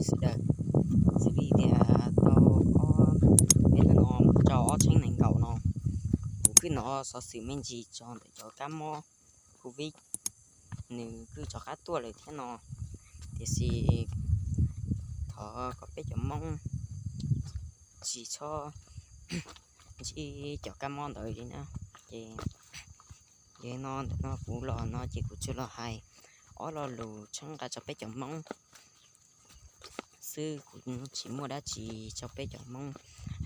sawv daws, xws li tias tau ob, peb hnub no mus rau ob txhiab nees nkaum no, kuv kuj hnov xov xwm me ntsis tso ntawm cov kab mob covid nws kuj rov qab tuaj lawm thiab no, tiam sis thov kom peb cov Hmoob tsis txhob ntsib cov kab mob ntawd li na. Ces yog li no ntawm no kuv los no ces kuv tsuas los hais ob lo lus tshawb nqa rau peb cov Hmoob xwb, kuv tsis muaj dab tsi rau peb cov Hmoob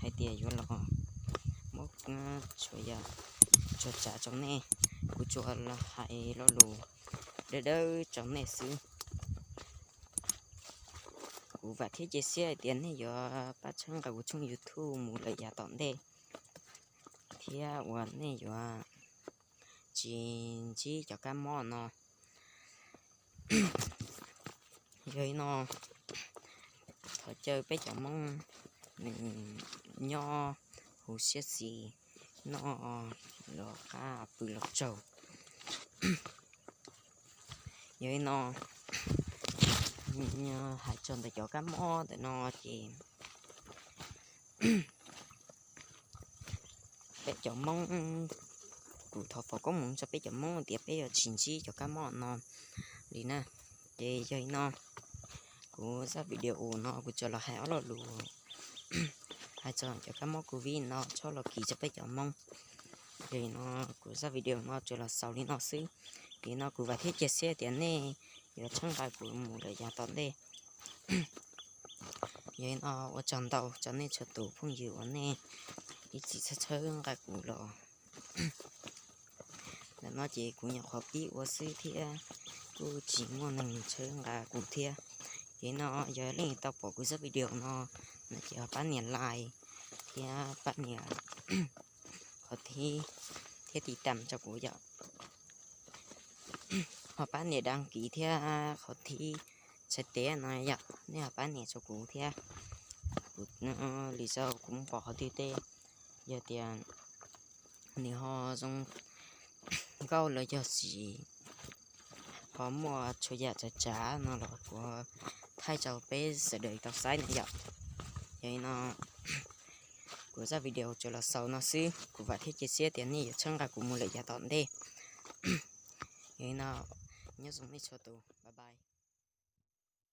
hais tias yuav los muab txhua yam txhua tsav rau nej. Kuv tsuas los hais lo lus dawb dawb rau nej xwb. Kuv vam thiab cia siab hais tias nej yuav pab tshawb nqa kuv tshooj YouTube mus lawm yav tom ntej, thiab uas nej yuav tsis ntsib cov kab mob no. Yog li no, thov caw peb cov Hmoob nws nyob huv siab xis, noj los qab pw los tsaug. Yog li no, hais txog ntawm cov kab mob ntawm no ces peb cov Hmoob, kuv thov foom koob hmoov rau peb cov Hmoob tias peb yuav tsis ntsib cov kab mob no li na. Ces yog li no, kuv zaj video no kuv tsuas los hais ob lo lus hais txog cov kab mob covid no txhob los kis rau peb cov Hmoob. Yog li no, kuv zaj video no tsuas los xaus li no xwb. Yog li no kuv vam thiab cia siab tias nej yuav tshawb nqa kuv mus lawm yav tom ntej. Yog li no, ua tsaug ntau rau nej txhua tus phooj ywg uas nej ib txwm txhawb txhawb nqa kuv los. Ntawm no ces kuv nyuam qhuav pib ua xwb thiab kuj tsis muaj neeg txhawb nqa kuv thiab. Yog li no, yog leej twg tau pom kuv zaj video no, no ces ho pab nias like thiab pab nias qhov thib thiab tiv tam rau kuv yom. Ho pab nias đăng ký thiab qhov thib txhais tes no yom, nej ho pab nias rau kuv thiab. Kuv, lwm zaus kuv mus pom qhov twg tej, yog tias nws ho zoo nkauj los yog tsis ho muaj txhua yam txawv tsav no los kuv thaij rau peb sawv daws tau saib na yom. Yog li no, kuv zaj video tsuas los xaus no xwb, kuv vam thiab cia siab tias nej yuav txhawb nqa kuv mus lawm yav tom ntej. Yog li no, nyob zoo nej txhua tus.